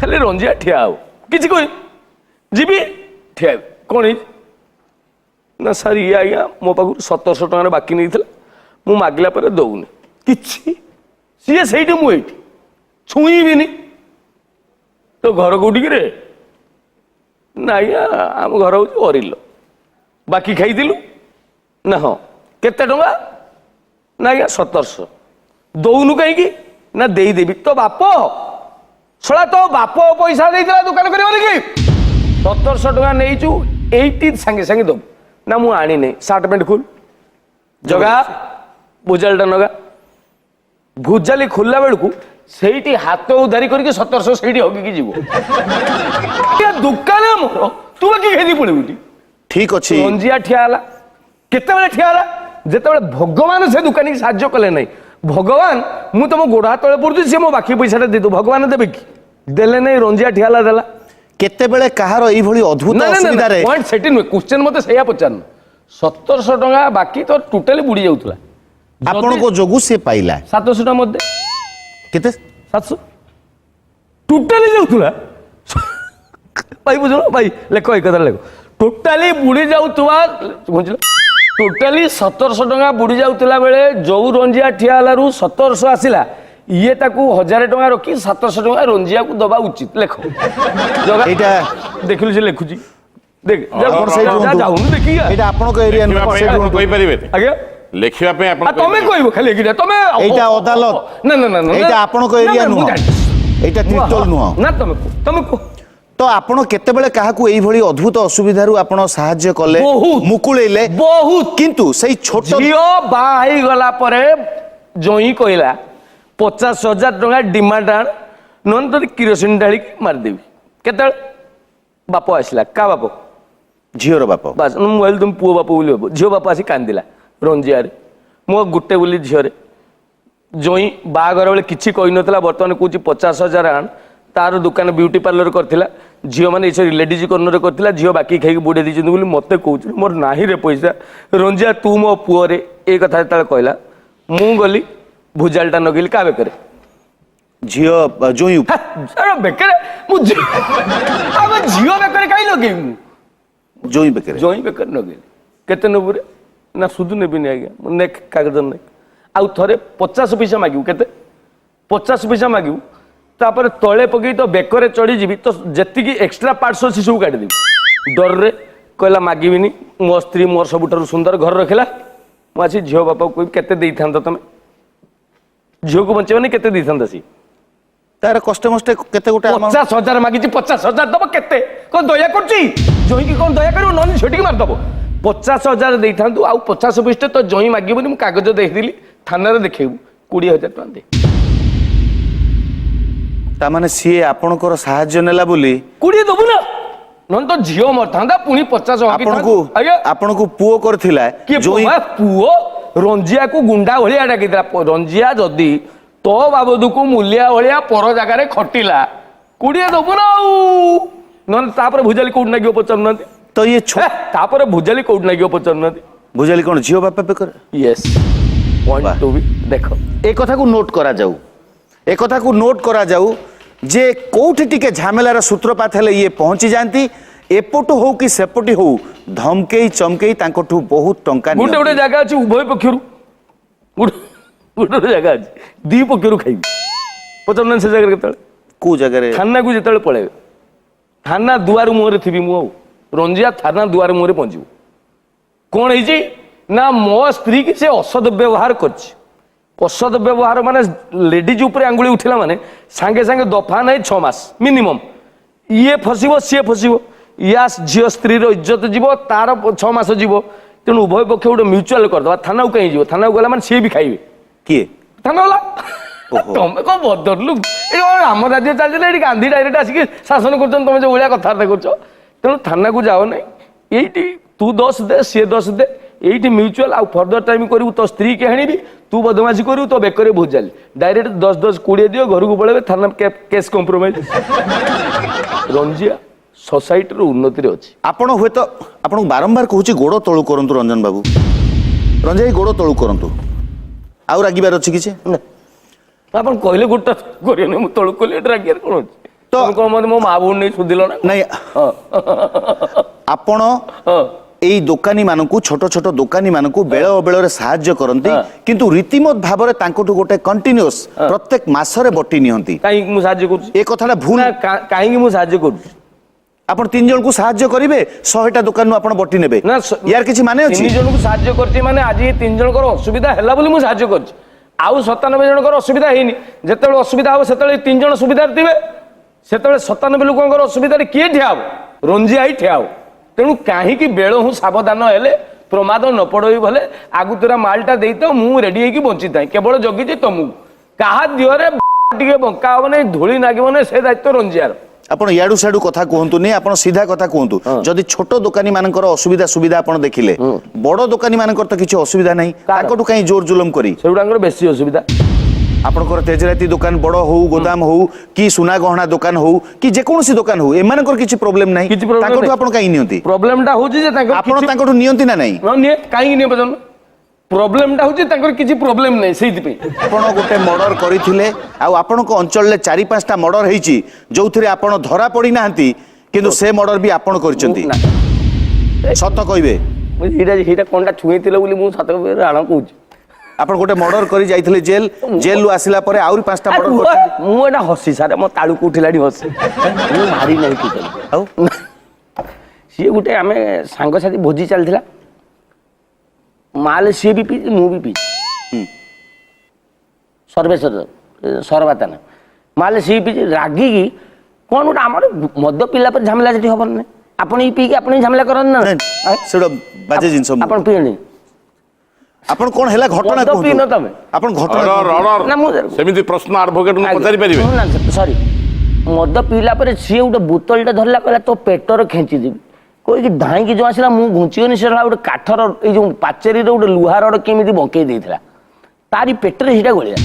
ଖାଲି ରଞ୍ଜିଆ ଠିଆ ହବ, କିଛି କହି ଯିବି, ଠିଆ ହେବି। କଣ ହେଇଛି? ନା ସାର୍, ଇଏ ଆଜ୍ଞା ମୋ ପାଖରୁ 1700 ଟଙ୍କାର ବାକି ନେଇଥିଲା, ମୁଁ ମାଗିଲା ପରେ ଦଉନି କିଛି। ସିଏ ସେଇଠି, ମୁଁ ଏଇଠି, ଛୁଇଁବିନି। ତୋ ଘର କୋଉଠି କିରେ? ନା ଆଜ୍ଞା, ଆମ ଘର ହଉଛି ଅରିଲ। ବାକି ଖାଇଥିଲୁ? ନା ହଁ। କେତେ ଟଙ୍କା? ନା ଆଜ୍ଞା, 1700। ଦଉନୁ କାହିଁକି? ନା ଦେଇଦେବି। ତୋ ବାପ ଶଳା, ତୋ ବାପ ପଇସା ଦେଇଥିଲା ଦୋକାନ କରିବନି କି? 1700 ଟଙ୍କା ନେଇଛୁ, ଏଇଟି ସାଙ୍ଗେ ସାଙ୍ଗେ ଦବୁ। ନା ମୁଁ ଆଣିନି। ସାର୍ଟ ପ୍ୟାଣ୍ଟ ଖୋଲ ଜଗା, ଭୁଜାଲିଟା ନଗା। ଭୁଜାଲି ଖୋଲିଲା ବେଳକୁ ସେଇଠି ହାତ ଉଧାରି କରିକି 1700 ସେଇଠି ହଗିକି ଯିବ। ଏ ଦୋକାନ ମୋର, ତୁ ବାକି ଖାଇଦେଇ ପଳେଇବୁ ଏଠି? ଠିକ ଅଛି। ରଞ୍ଜିଆ ଠିଆ ହେଲା। କେତେବେଳେ ଠିଆ ହେଲା? ଯେତେବେଳେ ଭଗବାନ ସେ ଦୋକାନୀକି ସାହାଯ୍ୟ କଲେ ନାହିଁ। ଭଗବାନ, ମୁଁ ତମ ଗୋଡ଼ ହାତ ତଳେ ପଡୁଛି, ସେ ମୋ ବାକି ପଇସାଟା ଦେଇଦଉ। ଭଗବାନ ଦେବେ କି? ଦେଲେ ନାହିଁ। ରଞ୍ଜିଆ ଠିଆ ହେଲା, ଦେଲା। କେତେବେଳେ କାହାର ଏଇଭଳି ଅଦ୍ଭୁତ ନା ନା ନା ଅସୁବିଧାରେ ପଏଣ୍ଟ ସେଠି ନୁହେଁ, କ୍ୱେଶ୍ଚନ ମତେ ସେଇଆ ପଚାରୁନ। 1700 ଟଙ୍କା ବାକି ତ ଟୋଟାଲି ବୁଡି ଯାଉଥିଲା। ଆପଣଙ୍କ ଯୋଗୁ ସେ ପାଇଲା। 700 ଟଙ୍କା ମତେ। କେତେ? 700। ଟୋଟାଲି ଯାଉଥିଲା ଭାଇ, ବୁଝୁନ ଭାଇ, ଲେଖ, ଏଇ କଥା ଲେଖ। ଟୋଟାଲି ବୁଡି ଯାଉଥିବା, ବୁଝିଲ, ଟୋଟାଲି 1700 ଟଙ୍କା ବୁଡି ଯାଉଥିଲା ବେଳେ ଯୋଉ ରଞ୍ଜିଆ ଠିଆ ହେଲାରୁ 1700 ଆସିଲା, ଇଏ ତାକୁ 1000 ଟଙ୍କା ରଖି 700 ଟଙ୍କା ରଞ୍ଜିଆକୁ ଦବା ଉଚିତ। ଲେଖ ଜଗା। ଦେଖିଲୁ, ସେ ଲେଖୁଛି, ଦେଖ। ଆପଣ ସେଇଠି ରୁହନ୍ତୁ। ଯାଉନୁ ଦେଖିକି ଆ। ଏଇଟା ଆପଣଙ୍କ ଏରିଆ ଲେଖିବା ନୁହଁ, ପାଇଁ ସେଇଠି ଆପଣ ରୁହନ୍ତୁ। କହିପାରିବେନି। ଆଜ୍ଞା। ଲେଖିବା ପାଇଁ ଆପଣ ଆ, ତମେ କହିବ ଖାଲି ଏକିଟା ତମେ। ଏଇଟା ଅଦାଲତ। ନା ନା ନା ନା। ଏଇଟା ଆପଣଙ୍କ ନା, ଏରିଆ ନା, ମୁଁ ନୁହଁ। ଜାଣିଛି। ଏଇଟା ତିର୍ତ୍ତୋଲ ନୁହଁ। ନା, ତମେ କୁହ, ତମେ କୁହ। ତ ଆପଣ କେତେବେଳେ କାହାକୁ ଏଇଭଳି ଅଦ୍ଭୁତ ଅସୁବିଧାରୁ ଆପଣ ସାହାଯ୍ୟ କଲେ, ବହୁତ। ମୁକୁଳେଇଲେ? ବହୁତ। କିନ୍ତୁ ସେଇ ଛୋଟ ଝିଅ ବାହା ହେଇଗଲା ପରେ ଜଇଁ କହିଲା, 50,000 ଟଙ୍କା ଡିମାଣ୍ଡ ଆଣ, ନହେଲେ ତୋତେ କିରୋସିନ ଢାଳିକି ମାରିଦେବି। କେତେବେଳେ ବାପ ଆସିଲା? କା ବାପ? ଝିଅର ବାପ। ବାସ୍, ମୁଁ ଭାବିଲି ତୁମ ପୁଅ ବାପ ବୋଲି ଭାବ। ଝିଅ ବାପ ଆସି କାନ୍ଦିଲା, ରଞ୍ଜିଆରେ, ମୋ ଗୋଟେ ବୋଲି ଝିଅରେ। ଜଇଁ ବାହାଘର ବେଳେ କିଛି କହିନଥିଲା, ବର୍ତ୍ତମାନ କହୁଛି 50,000 ଆଣ। ତାର ଦୋକାନ ବିୟୁଟି ପାର୍ଲର କରିଥିଲା, ଝିଅମାନେ ଏସବୁ ଲେଡିଜ୍ କର୍ଣ୍ଣର କରିଥିଲା, ଝିଅ ବାକି ଖାଇକି ବୁଡ଼େଇ ଦେଇଛନ୍ତି ବୋଲି ମୋତେ କହୁଛି, ମୋର ନାହିଁ ରେ ପଇସା, ରଞ୍ଜିଆ ତୁ ମୋ ପୁଅରେ। ଏ କଥା ଯେତେବେଳେ କହିଲା, ମୁଁ ଗଲି, ଭୁଜାଲିଟା ନଗେଇଲି। କାହା ବେକରେ? ଝିଅ ଜୋଇଁ ହେ, ଆରେ ବେକରେ ମୁଁ ଆମ ଝିଅ ବେକରେ କାହିଁ ଲଗେଇବି ମୁଁ? ଜୋଇଁ ବେକରେ। ଜଇଁ ବେକରେ ଲଗେଇଲି। କେତେ ନେବୁ ରେ? ନା ସୁଧୁ ନେବିନି ଆଜ୍ଞା। ମୁଁ ନେକ୍ କାଗଜ ନେକ୍। ଆଉ ଥରେ 50 ପଇସା ମାଗିବୁ, କେତେ? 50 ପଇସା ମାଗିବୁ, ତାପରେ ତଳେ ପକେଇ ତ ବେକରେ ଚଢ଼ିଯିବି, ତ ଯେତିକି ଏକ୍ସଟ୍ରା ପାର୍ଟସ ଅଛି ସବୁ କାଟିଦେବି ଡରରେ। କହିଲା ମାଗିବିନି, ମୋ ସ୍ତ୍ରୀ ମୋର ସବୁଠାରୁ ସୁନ୍ଦର, ଘରେ ରଖିଲା। ମୁଁ ଆସି ଝିଅ ବାପାକୁ କହିବି, କେତେ ଦେଇଥାନ୍ତ ତମେ ଝିଅକୁ ବଞ୍ଚେଇବନି, କେତେ ଦେଇଥାନ୍ତ ସିଏ? ତାର କଷ୍ଟେ ମଷ୍ଟେ କେତେ ଗୋଟେ amount- 50,000 ମାଗିଛି, 50,000 ଦବ। କେତେ କଣ ଦୟା କରୁଛି ଜଇଁକି? କଣ ଦୟା କରିବ? ନହେଲେ ଝିଅଟିକି ମାରିଦବ। 50,000 ଦେଇଥାନ୍ତୁ, ଆଉ 50 ପଇସା ତ ଜଇଁ ମାଗିବନି। ମୁଁ କାଗଜ ଦେଇଥିଲି, ଥାନାରେ ଦେଖେଇବୁ। 20,000 ଟଙ୍କା ଦେ। ତାମାନେ ସିଏ ଆପଣଙ୍କର ସାହାଯ୍ୟ ନେଲା ବୋଲି 20 ଦବୁ ନା, ନହେଲେ ତ ଝିଅ ମରିଥାନ୍ତା, ପୁଣି 50 ଆପଣଙ୍କୁ ଆଜ୍ଞା ଆପଣଙ୍କୁ ପୁଅ କରିଥିଲା କିଏ? ଜୋଇଁ। ପୁଅ ରଞ୍ଜିଆକୁ ଗୁଣ୍ଡା ଭଳିଆ ଡାକିଥିଲା। ରଞ୍ଜିଆ ଯଦି ତୋ ବାବଦକୁ ମୂଲିଆ ଭଳିଆ ପର ଜାଗାରେ ଖଟିଲା, 20 ଦବୁ ନା ଆଉ, ନହେଲେ ତାପରେ ଭୁଜାଲି କୋଉଠି ନାଗିବ ପଚାରୁନାହାନ୍ତି। ତ ଇଏ ହେ, ତାପରେ ଭୁଜାଲି କୋଉଠି ନାଗିବ ପଚାରୁନାହାନ୍ତି। ଭୁଜାଲି କଣ ଝିଅ ବାପା ବେକରେ? ୟେସ୍, ପଏଣ୍ଟ ଟୁ ବି ଦେଖ। ଏ କଥାକୁ ନୋଟ୍ କରାଯାଉ, ଏ କଥାକୁ ନୋଟ୍ କରାଯାଉ ଯେ କୋଉଠି ଟିକେ ଝାମେଲାର ସୂତ୍ରପାତ ହେଲେ ଇଏ ପହଞ୍ଚି ଯାଆନ୍ତି। ଏପଟୁ ହଉ କି ସେପଟି ହଉ, ଧମକେଇ ଚମକେଇ ତାଙ୍କଠୁ ବହୁତ ଟଙ୍କା ଗୋଟେ ଗୋଟେ ନିଅନ୍ତି। ଜାଗା ଅଛି ଉଭୟ ପକ୍ଷରୁ, ଗୋଟେ ଗୋଟେ ଗୋଟେ ଜାଗା ଅଛି ଦି ପକ୍ଷରୁ ଖାଇବି। ପଚାରୁନାହାନ୍ତି ସେ ଜାଗାରେ କେତେବେଳେ? କୋଉ ଜାଗାରେ? ଥାନାକୁ ଯେତେବେଳେ ପଳେଇବେ, ଥାନା ଦୁଆର ମୁହଁରେ ଥିବି ମୁଁ ଆଉ ରଞ୍ଜିଆ, ଥାନା ଦୁଆର ମୁହଁରେ ପହଞ୍ଚିବୁ। କଣ ହେଇଛି ନା, ମୋ ସ୍ତ୍ରୀ କି ସେ ଅସଦ ବ୍ୟବହାର କରିଛି। ଅସଦ ବ୍ୟବହାର ମାନେ ଲେଡିଜ ଉପରେ ଆଙ୍ଗୁଳି ଉଠିଲା ମାନେ ସାଙ୍ଗେ ସାଙ୍ଗେ ଦଫା ନାହିଁ, 6 ମାସ ମିନିମମ୍। ଇଏ ଫସିବ, ସିଏ ଫସିବ, ୟା ଝିଅ ସ୍ତ୍ରୀର ଇଜ୍ଜତ ଯିବ, ତାର 6 ମାସ ଯିବ। ତେଣୁ ଉଭୟ ପକ୍ଷ ଗୋଟେ ମ୍ୟୁଚୁଆଲ କରିଦେବା। ଥାନାକୁ କାହିଁ ଯିବ? ଥାନାକୁ ଗଲା ମାନେ ସିଏ ବି ଖାଇବେ। କିଏ? ଥାନା ବାଲା। ଓହୋ। ତମେ କଣ ବଦଲୁ? ଏଇ କଣ ଆମ ରାଜ୍ୟ ଚାଲିଛି ନା ଏଠି ଗାନ୍ଧୀ ଡାଇରେକ୍ଟ ଆସିକି ଶାସନ କରୁଛନ୍ତି? ତମେ ଯୋଉ ଭଳିଆ କଥାବାର୍ତ୍ତା କରୁଛ। ତେଣୁ ଥାନାକୁ ଯାଅ ନାହିଁ, ଏଇଠି ତୁ 10 ଦେ, ସିଏ 10 ଦେ, ଏଇଠି ମ୍ୟୁଚୁଆଲ। ଆଉ ଫର୍ଦର ଟାଇମ୍ କରିବୁ ତୋ ସ୍ତ୍ରୀ କି ଆଣିବି, ତୁ ବଦମାସି କରିବୁ ତୋ ବେକରେ ଭୁଜାଲି। ଡାଇରେକ୍ଟ 10 10 20 ଦିଅ, ଘରକୁ ପଳେଇବେ, ଥାନା କେସ୍ କମ୍ପ୍ରୋମାଇଜ। ରଞ୍ଜିଆ ସୋସାଇଟିର ଉନ୍ନତିରେ ଅଛି। ଆପଣ ହୁଏତ, ଆପଣଙ୍କୁ ବାରମ୍ବାର କହୁଛି, ଗୋଡ଼ ତଳୁ କରନ୍ତୁ ରଞ୍ଜନ ବାବୁ। ରଞ୍ଜନ ଭାଇ, ଗୋଡ଼ ତଳୁ କରନ୍ତୁ। ଆଉ ରାଗିବାର ଅଛି କିଛି? ନା, ଆପଣ କହିଲେ ଗୋଟା କରିବେନି, ମୁଁ ତଳକୁ କଲି, ଏଠି ରାଗିବାର କଣ ଅଛି? ତମେ କଣ ମତେ ମୋ ମା ଭଉଣୀ ନେଇ ଶୋଧିଲ ନା? ନାଇଁ, ଆପଣ ଏଇ ଦୋକାନୀ ମାନଙ୍କୁ, ଛୋଟ ଛୋଟ ଦୋକାନୀ ମାନଙ୍କୁ ବେଳ ଅବେଳରେ ସାହାଯ୍ୟ କରନ୍ତି, କିନ୍ତୁ ରୀତିମତ ଭାବରେ ତାଙ୍କଠୁ ଗୋଟେ କଣ୍ଟିନ୍ୟୁଅସ୍ ପ୍ରତ୍ୟେକ ମାସରେ ବଟି ନିଅନ୍ତି। କାହିଁକି ମୁଁ ସାହାଯ୍ୟ କରୁଛି? ଏ କଥାଟା ଭୁଲ। ନା, କାହିଁକି ମୁଁ ସାହାଯ୍ୟ କରୁଛି? ଆପଣ 3 ଜଣଙ୍କୁ ସାହାଯ୍ୟ କରିବେ, 100ଟା ଦୋକାନରୁ ଆପଣ ବଟି ନେବେ, ନା, ୟାର କିଛି ମାନେ ଅଛି? 3 ଜଣଙ୍କୁ ସାହାଯ୍ୟ କରିଛି ମାନେ ଆଜି ଏ 3 ଜଣଙ୍କର ଅସୁବିଧା ହେଲା ବୋଲି ମୁଁ ସାହାଯ୍ୟ କରିଛି। ଆଉ 97 ଜଣଙ୍କର ଅସୁବିଧା ହେଇନି। ଯେତେବେଳେ ଅସୁବିଧା ହବ ସେତେବେଳେ 3 ଜଣ ସୁବିଧାରେ ଥିବେ, ସେତେବେଳେ 97 ଲୋକଙ୍କର ଅସୁବିଧାରେ କିଏ ଠିଆ ହବ? ରଞ୍ଜିଆ ହିଁ ଠିଆ ହବ। ତେଣୁ କାହିଁକି ବେଳ ହିଁ ସାବଧାନ ହେଲେ ପ୍ରମାଦ ନ ପଡ଼ୋଇ ଭଲେ। ଆଗୁତୁରା ମାଲଟା ଦେଇଥାଉ, ମୁଁ ରେଡି ହେଇକି ବଞ୍ଚିଥାଏ, କେବଳ ଜଗିଛି ତମକୁ। କାହା ଦିହରେ ଟିକେ ବଙ୍କା ହବନି, ଧୂଳି ନାଗିବନି, ସେ ଦାୟିତ୍ୱ ରଞ୍ଜିଆର। ଆପଣ ଇଆଡୁ ସିଆଡୁ କଥା କୁହନ୍ତୁନି, ଆପଣ ସିଧା କଥା କୁହନ୍ତୁ। ଯଦି ଛୋଟ ଦୋକାନୀ ମାନଙ୍କର ଅସୁବିଧା ସୁବିଧା ଆପଣ ଦେଖିଲେ, ବଡ ଦୋକାନୀ ମାନଙ୍କର ତ କିଛି ଅସୁବିଧା ନାହିଁ, କାହାର? ତାଙ୍କଠୁ କାହିଁ ଜୋର ଜୁଲମ କରି? ସେଗୁଡାଙ୍କର ବେଶୀ ଅସୁବିଧା। ଆପଣଙ୍କର ତେଜରାତି ଦୋକାନ ବଡ ହଉ, ଗୋଦାମ ହଉ କି ସୁନା ଗହଣା ଦୋକାନ ହଉ କି ଯେକୌଣସି ଦୋକାନ ହଉ, ଏମାନଙ୍କର କିଛି ପ୍ରୋବ୍ଲେମ ନାହିଁ? କିଛି problem ତାଙ୍କଠୁ ନାହିଁ। ଆପଣ କାହିଁ ନିଅନ୍ତି? ପ୍ରୋବ୍ଲେମଟା ହଉଛି ଯେ ତାଙ୍କର ଆପଣ କିଛି- ତାଙ୍କଠୁ ନିଅନ୍ତି ନା ନାହିଁ? ହଁ, ନିଏ। କାହିଁକି ନିଏ ପଚାରୁନ? ପ୍ରୋବ୍ଲେମଟା ହଉଛି ତାଙ୍କର କିଛି ପ୍ରୋବ୍ଲେମ ନାହିଁ, ସେଇଥିପାଇଁ। ଆପଣ ଗୋଟେ ମର୍ଡର କରିଥିଲେ, ଆଉ ଆପଣଙ୍କ ଅଞ୍ଚଳରେ 4 5ଟା ମର୍ଡର ହେଇଛି ଯୋଉଥିରେ ଆପଣ ଧରା ପଡିନାହାନ୍ତି, କିନ୍ତୁ ସେ ମର୍ଡର ବି ଆପଣ କରିଛନ୍ତି। ନା। ସତ କହିବେ। ମୁଁ ସେଇଟା କଣଟା ଛୁଇଁଥିଲେ ବୋଲି ମୁଁ ସତ କହିବି, ରାଣ କହୁଛି। ଆପଣ ଗୋଟେ ମର୍ଡର କରି ଯାଇଥିଲେ ଜେଲ, ଜେଲରୁ ଆସିଲା ପରେ ଆହୁରି 5ଟା ମର୍ଡର ରୁହ, କରିଛନ୍ତି। ମୁଁ ଏଇଟା ହସି ସାରେ, ମୋ ତାଳୁକୁ ଉଠିଲାଣି ହସି। ମୁଁ ମାରି ନାହିଁ ଟୋଟାଲି। ଆଉ? ସିଏ ଗୋଟେ ଆମେ ସାଙ୍ଗସାଥି ଭୋଜି ଚାଲିଥିଲା, ମାଲ ସିଏ ବି ପିଇଛି, ମୁଁ ବି ପିଇଛି। ସର୍ବେଶ୍ୱର ସରବାତାନା ମାଲ ସିଏ ବି ପିଇଛି। ରାଗିକି କଣ ଗୋଟେ ଆମର ମଦ ପିଇଲା ପରେ ଝାମେଲା ସେଠି ହବନି ନା? ଆପଣ ବି ପିଇକି ଆପଣ ବି ଝାମେଲା କରନ୍ତି ନା? ନାଇଁ, ସେଟା ବାଜେ ଜିନିଷ। ଆପଣ ପିଅନ୍ତି? ଆପଣ କଣ ହେଲା ଘଟଣା ମଦ କୁହନ୍ତୁ। ପିଇନ ତମେ? ଆପଣ ଘଟଣା ଅର୍ଡର କୁହନ୍ତୁ। ଅର୍ଡର। ନା, ମୁଁ ସେମିତି ପ୍ରଶ୍ନ ଆଡଭୋକେଟଙ୍କୁ ପଚାରି ପାରିବେ? ନା, ସରି। ମଦ ପିଇଲା ପରେ ସିଏ ଗୋଟେ ବୋତଲଟା ଧରିଲା, କହିଲା ତୋ ପେଟରେ ଖେଞ୍ଚିଦେବି କହିକି ଧାଇଁକି ଯୋଉ ଆସିଲା, ମୁଁ ଘୁଞ୍ଚିଗନି। ସେ ଗୋଟେ କାଠର ଏଇ ଯୋଉ ପାଚେରୀର ଗୋଟେ ଲୁହା ରଡ଼ କେମିତି ବଙ୍କେଇ ଦେଇଥିଲା, ତାରି ପେଟରେ ସେଇଟା ଗଳିଲା।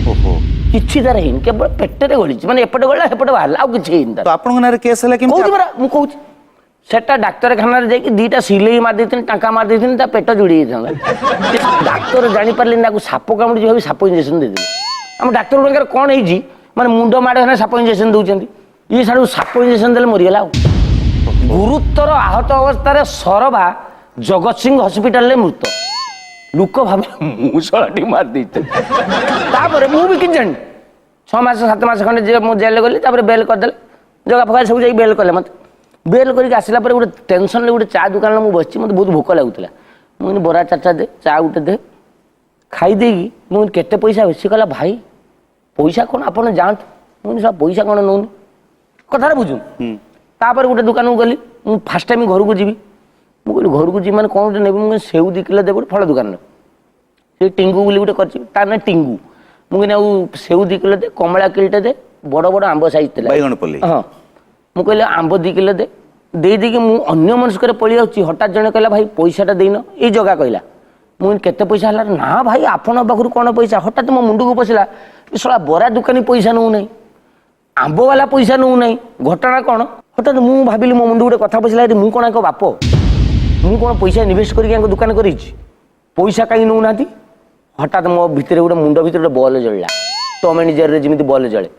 ଓହୋ। କିଛି ତାର ହେଇନି, କେବଳ ପେଟରେ ଗଳିଛି, ମାନେ ଏପଟେ ଗଳିଲା ସେପଟେ ବାହାରିଲା, ଆଉ କିଛି ହେଇନି ତ ତାର। ଆପଣଙ୍କ ନାଁରେ କେସ୍ ହେଲା କେମିତି? କହୁଛି ପରା, ମୁଁ କହୁଛି। ସେଟା ଡାକ୍ତରଖାନାରେ ଯାଇକି 2ଟା ସିଲେଇ ମାରି ଦେଇଥିଲି, ଟାଙ୍କା ମାରି ଦେଇଥିଲି, ତା ପେଟ ଯୋଡ଼ି ଯାଇଥାନ୍ତା। ଡାକ୍ତର ଜାଣିପାରିଲେନି, ତାକୁ ସାପ କାମୁଡ଼ିଛି ଭାବି ସାପ ଇଞ୍ଜେକ୍ସନ ଦେଇଦେଲେ। ଆମ ଡାକ୍ତର ଗୁଡ଼ାକର କଣ ହେଇଛି, ମାନେ ମୁଣ୍ଡ ମାଡ଼ ହେଲେ ସାପ ଇଞ୍ଜେକ୍ସନ ଦଉଛନ୍ତି। ଇଏ ସାଡୁ ସାପ ଇଞ୍ଜେକ୍ସନ ଦେଲେ, ମରିଗଲା। ଆଉ ଗୁରୁତର ଆହତ ଅବସ୍ଥାରେ ସରବା ଜଗତସିଂହ ହସ୍ପିଟାଲରେ ମୃତ। ଲୋକ ଭାବେ ମୁଁ ଶଳାଟି ମାରି ଦେଇଥିଲି। ତାପରେ ମୁଁ ବି କିଛି ଜାଣିନି। 6 ମାସ 7 ମାସ ଖଣ୍ଡେ ଯେ ମୁଁ ଜେଲରେ ଗଲି, ତାପରେ ବେଲ୍ କରିଦେଲେ। ଜଗା ଫଗା ସବୁ ଯାଇକି ବେଲ୍ କଲେ ମତେ। ବେଲ୍ କରିକି ଆସିଲା ପରେ ଗୋଟେ ଟେନସନ୍ରେ ଗୋଟେ ଚା ଦୋକାନରେ ମୁଁ ବସିଛି, ମୋତେ ବହୁତ ଭୋକ ଲାଗୁଥିଲା। ମୁଁ କହିଲି ବରା ଚାରିଟା ଦେ, ଚା ଗୋଟେ ଦେ, ଖାଇ ଦେଇକି ମୁଁ କହିଲି କେତେ ପଇସା ହେବ? ସେ କହିଲା ଭାଇ ପଇସା କ'ଣ, ଆପଣ ଯାଆନ୍ତୁ। ମୁଁ କହିଲି ଶଳା ପଇସା କ'ଣ ନେଉନି, କଥାଟା ବୁଝୁ। ତାପରେ ଗୋଟେ ଦୋକାନକୁ ଗଲି, ମୁଁ ଫାର୍ଷ୍ଟ ଟାଇମ୍ ଘରକୁ ଯିବି। ମୁଁ କହିଲି ଘରକୁ ଯିବି ମାନେ କ'ଣ ଗୋଟେ ନେବି? ମୁଁ କହିଲି ସେଉ 2 କିଲୋ ଦେବି ଗୋଟେ ଫଳ ଦୋକାନରେ, ସେ ଟିଙ୍ଗୁ ବୋଲି ଗୋଟେ କରିଛି, ତା ନାଁ ଟିଙ୍ଗୁ। ମୁଁ କହିଲି ଆଉ ସେଉ 2 କିଲୋ ଦେ, କମଳା କିଲୋଟେ ଦେ, ବଡ଼ ବଡ଼ ଆମ୍ବ ସାଇଜ୍ ଥିଲା, ବାଇଗଣ ପଲ୍ଲି। ହଁ, ମୁଁ କହିଲି ଆମ୍ବ 2 କିଲୋ ଦେ, ଦେଇ ଦେଇକି ମୁଁ ଅନ୍ୟ ମନସ୍କରେ ପଳେଇ ଆସୁଛି। ହଠାତ୍ ଜଣେ କହିଲା ଭାଇ ପଇସାଟା ଦେଇନ, ଏଇ ଜଗା କହିଲା। ମୁଁ କହିଲି କେତେ ପଇସା ହେଲା? ନା ଭାଇ ଆପଣଙ୍କ ପାଖରୁ କ'ଣ ପଇସା। ହଠାତ୍ ମୋ ମୁଣ୍ଡକୁ ପଶିଲା ଏ ଶଳା ବରା ଦୋକାନୀ ପଇସା ନେଉନାହିଁ, ଆମ୍ବବାଲା ପଇସା ନେଉନାହିଁ, ଘଟଣା କ'ଣ? ହଠାତ୍ ମୁଁ ଭାବିଲି, ମୋ ମୁଣ୍ଡକୁ ଗୋଟେ କଥା ପଶିଲା, ମୁଁ କ'ଣ ଆଙ୍କ ବାପ? ମୁଁ କ'ଣ ପଇସା ଇନଭେଷ୍ଟ କରିକି ଆଙ୍କ ଦୋକାନ କରିଛି? ପଇସା କାହିଁ ନେଉନାହାନ୍ତି? ହଠାତ୍ ମୋ ଭିତରେ ଗୋଟେ ମୁଣ୍ଡ ଭିତରେ ଗୋଟେ ବଲ୍ ଜଳିଲା, ଟମ୍ ଆଣ୍ଡ ଜେରିରେ ଯେମିତି ବଲ୍ ଜଳେ,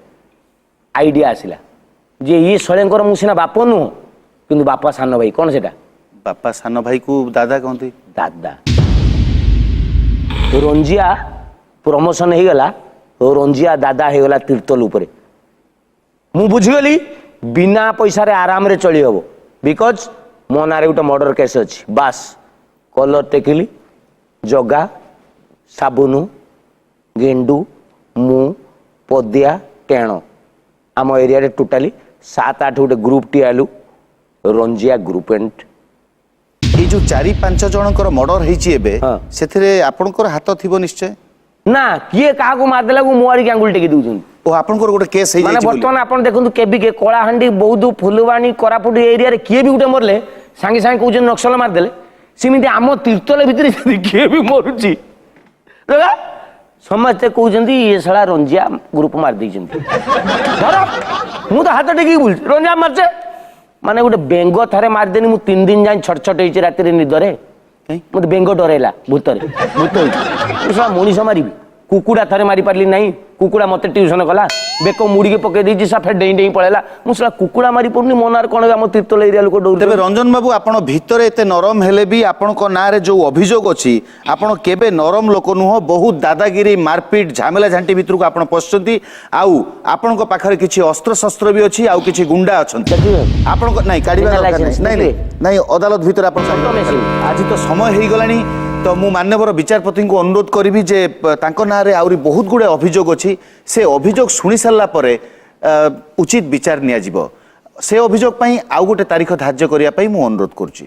ଆଇଡ଼ିଆ ଆସିଲା ଯେ ଇଏ ଶଳେଙ୍କର ମୁଁ ସିନା ବାପ ନୁହଁ, କିନ୍ତୁ ବାପା ସାନ ଭାଇ। କ'ଣ ସେଟା? ବାପା ସାନ ଭାଇକୁ ଦାଦା କହନ୍ତି। ଦାଦା। ରଞ୍ଜିଆ ପ୍ରମୋସନ ହେଇଗଲା, ରଞ୍ଜିଆ ଦାଦା ହେଇଗଲା ତିର୍ତ୍ତୋଲ ଉପରେ। ମୁଁ ବୁଝିଗଲି ବିନା ପଇସାରେ ଆରାମରେ ଚଳି ହେବ, because ମୋ ନାଁରେ ଗୋଟେ ମର୍ଡର କେସ୍ ଅଛି। ବାସ୍ କଲର ଟେକିଲି, ଜଗା, ସାବୁନୁ, ଗେଣ୍ଡୁ, ମୁଁ, ପଦିଆ, ଟେଣ, ଆମ ଏରିଆରେ ଟୋଟାଲି 7-8 ଗୋଟେ ଗ୍ରୁପ୍ ଟିଆଲୁ, ରଞ୍ଜିଆ ଗ୍ରୁପ୍। ଆଣ୍ଡ ଏଇ ଯୋଉ 4-5 ଜଣଙ୍କର ମର୍ଡର ହେଇଛି ଏବେ, ହଁ। ସେଥିରେ ଆପଣଙ୍କର ହାତ ଥିବ ନିଶ୍ଚୟ। ନା, କିଏ କାହାକୁ ମାରିଦେଲାକୁ ମୋ ଆଡ଼ିକି ଆଙ୍ଗୁଳି ଟେକି ଦଉଛନ୍ତି। ଓ ଆପଣଙ୍କର ଗୋଟେ କେସ୍ ମାନେ ହେଇଯାଇଛି ବୋଲି। ବର୍ତ୍ତମାନ ଆପଣ ଦେଖନ୍ତୁ କେବିକେ, କଳାହାଣ୍ଡି, ବୌଦ୍ଧ, ଫୁଲବାଣୀ, କୋରାପୁଟ ଏରିଆରେ କିଏ ବି ଗୋଟେ ମରିଲେ ସାଙ୍ଗେ ସାଙ୍ଗେ କହୁଛନ୍ତି ନକ୍ସଲ ମାରିଦେଲେ। ସେମିତି ଆମ ତିର୍ତ୍ତୋଲ ଭିତରେ ଯଦି କିଏ ବି ମରୁଛି ଦେଖା, ସମସ୍ତେ କହୁଛନ୍ତି ଇଏ ଶଳା ରଞ୍ଜିଆ ଗ୍ରୁପ ମାରି ଦେଇଛନ୍ତି। ଧର ମୁଁ ତ ହାତ ଟେକିକି ବୁଲୁଛି, ରଞ୍ଜିଆ ମାରିଛେ। ମାନେ ଗୋଟେ ବେଙ୍ଗ ଥରେ ମାରିଦେନି, ମୁଁ 3 ଦିନ ଯାଏଁ ଛଟ ଛଟ ହେଇଛି ରାତିରେ ନିଦରେ। ମତେ ବେଙ୍ଗ ଡରେଇଲା, ଭୂତରେ ଭୂତ ହେଇଛି, ମୁଁ ଶଳା ମଣିଷ ମାରିବି। କୁକୁଡ଼ା ଥରେ ମାରି ପାରିଲି ନାହିଁ, କୁକୁଡ଼ା ମତେ ଟ୍ୟୁସନ କଲା, ବେକ ମୁଡ଼ିକି ପକେଇ ଦେଇଛି, ସା ଫେର ଡେଇଁ ଡେଇଁ ପଳେଇଲା। ମୁଁ ଶଳା କୁକୁଡ଼ା ମାରି ପାରୁନି, ମୋ ନାଁରେ କ'ଣ ଆମ ତିର୍ତ୍ତୋଲ ଏରିଆ ଲୋକ ଡରୁଛନ୍ତି। ତେବେ ରଞ୍ଜନ ବାବୁ, ଆପଣ ଭିତରେ ଏତେ ନରମ ହେଲେ ବି ଆପଣଙ୍କ ନାଁରେ ଯୋଉ ଅଭିଯୋଗ ଅଛି, ଆପଣ କେବେ ନରମ ଲୋକ ନୁହଁ। ବହୁତ ଦାଦାଗିରି, ମାରପିଟ, ଝାମେଲା ଝାଣ୍ଟି ଭିତରକୁ ଆପଣ ପଶିଛନ୍ତି। ଆଉ ଆପଣଙ୍କ ପାଖରେ କିଛି ଅସ୍ତ୍ରଶସ୍ତ୍ର ବି ଅଛି, ଆଉ କିଛି ଗୁଣ୍ଡା ଅଛନ୍ତି। ଦେଖିବେ? ଆପଣଙ୍କ ନାଇଁ କାଢିବା ବିନା ଦରକାର ଲାଇସେନ୍ସ, ନାହିଁ। ନାଇଁ, ଦେଖିବେ? ନାଇଁ, ଅଦାଲତ ଭିତରେ ଆପଣ ଛୋଟ ମେସିନ୍। ଆଜି ତ ସମୟ ହେଇଗଲାଣି, ତ ମୁଁ ମାନ୍ୟବର ବିଚାରପତିଙ୍କୁ ଅନୁରୋଧ କରିବି ଯେ ତାଙ୍କ ନାଁରେ ଆହୁରି ବହୁତ ଗୁଡ଼େ ଅଭିଯୋଗ ଅଛି। ସେ ଅଭିଯୋଗ ଶୁଣି ସାରିଲା ପରେ ଉଚିତ ବିଚାର ନିଆଯିବ। ସେ ଅଭିଯୋଗ ପାଇଁ ଆଉ ଗୋଟେ ତାରିଖ ଧାର୍ଯ୍ୟ କରିବା ପାଇଁ ମୁଁ ଅନୁରୋଧ କରୁଛି।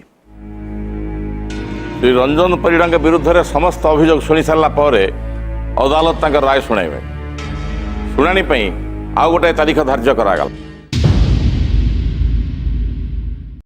ଶ୍ରୀ ରଞ୍ଜନ ପରିଡ଼ାଙ୍କ ବିରୁଦ୍ଧରେ ସମସ୍ତ ଅଭିଯୋଗ ଶୁଣି ସାରିଲା ପରେ ଅଦାଲତ ତାଙ୍କ ରାୟ ଶୁଣାଇବେ। ଶୁଣାଣି ପାଇଁ ଆଉ ଗୋଟାଏ ତାରିଖ ଧାର୍ଯ୍ୟ କରାଗଲା।